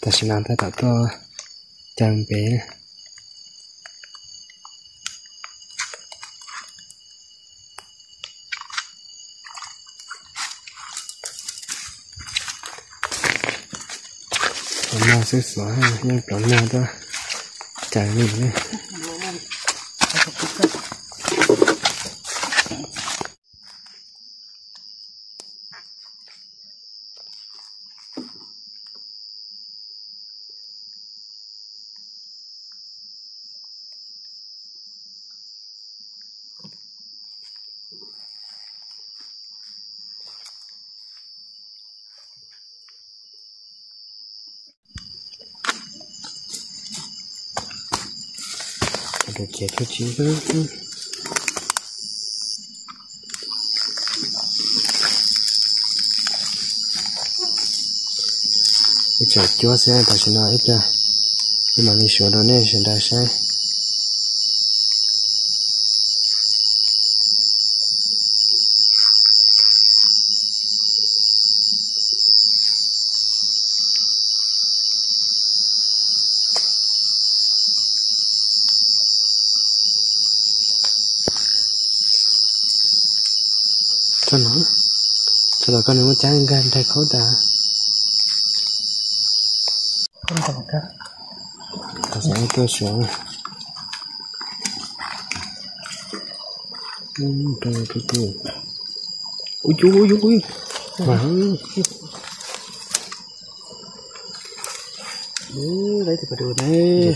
Tam sim no tab tom tuaj caw npe. Plob nag xwb xwb, yeej plob nag tuaj caw li ne. Ib tsam cuab xwb, tam sim no ib pliag wb mam li suav rau nej sawv daws saib. Tso no, tso tom koj nws muaj cab nkag nrhav khaub tas. Tuaj suav. Ui, ui, ui, ui. Mas,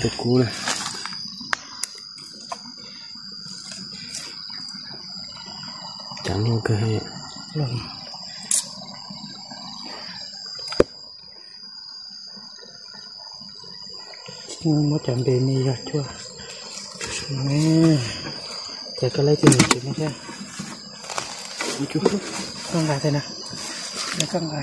tus kub na. Cov nyuj kawg. Muab cov npe me yog cuaj. Ces koj laib tej niam tsev no thiab. Koj nqa tej na. Koj nqa.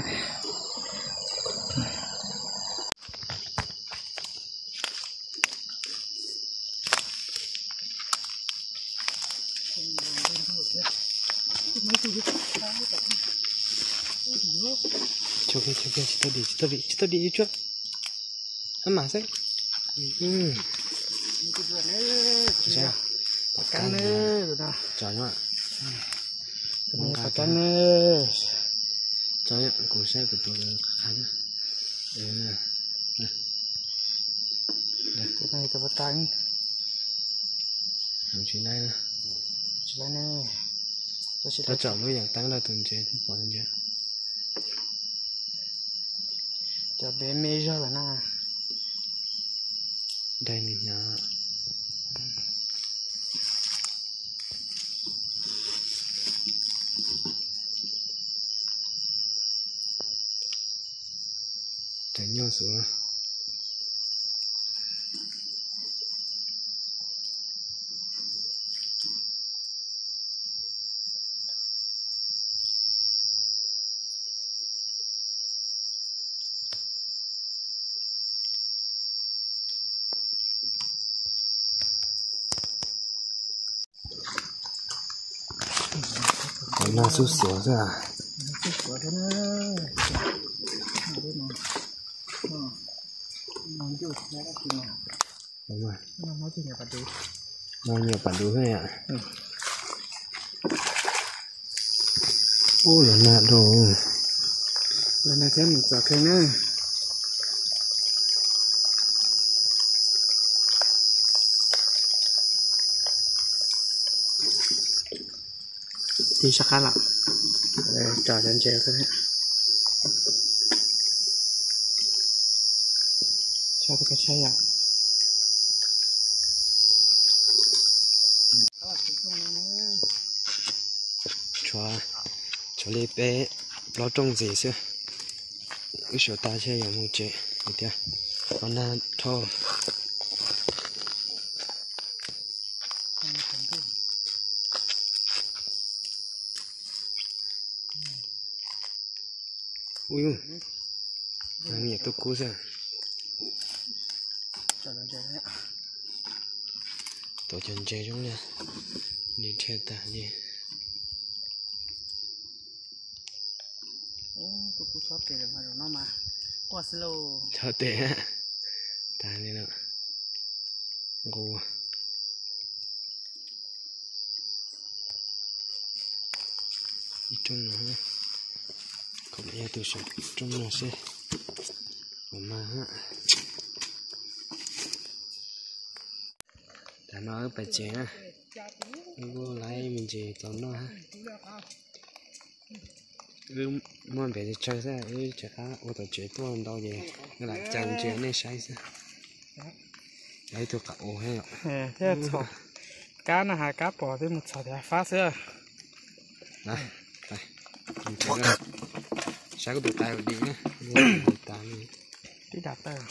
Tsis tau dim, tsis tau dim, tsis tau dim, tsis tau dim, tsis tau dim, tsis tau dim. Hab mam xwb. Pom kab, tso, pom kab. Tso, kuv saib kuv tus qhov qhab. Tsis laib, tsis laib. Tsom lub yam teeb rau tus ntses, pom tus ntses. Cov npe me zog lawm na. Daig nws hnyav. Cov nyuj xwb. Cov no xub xuav xwb. No nyiam pam dub xwb. Ub, los nag dua. Los nag thiab mus txog kheej na. Tig sab qab lawm. Tso cov ntses. Tso, tshuav li peb plaub rooj ntxiv xwb. Wb suav tag thiaj yuav mus tsev hais tias los nag dhau. Ub, nyiam tuaj kub xwb. Tuav cov ntses zoo li, li dhia tag li. Tuaj kub txhob pem lawm mas zaum no mas Quaj xwb lauj. Tso tes, tag li no. Nqus. Ib rooj no, kom yog tus saum rooj no seb puas mag hab. Tag no wb pais tsev na, wb kuj laib me ntsis tau noj hab. Wb muaj npem tsawg xwb, wb tseem qab ua tom tsev tuaj ntau ces wb lam caw ntsia nej saib xwb. Ib tug qab ua thiab yom. Kab no has kab pom twb mus txhom tias fab xwb. Saib kuv tus qais ua di na, tas li. Tib dam tawg.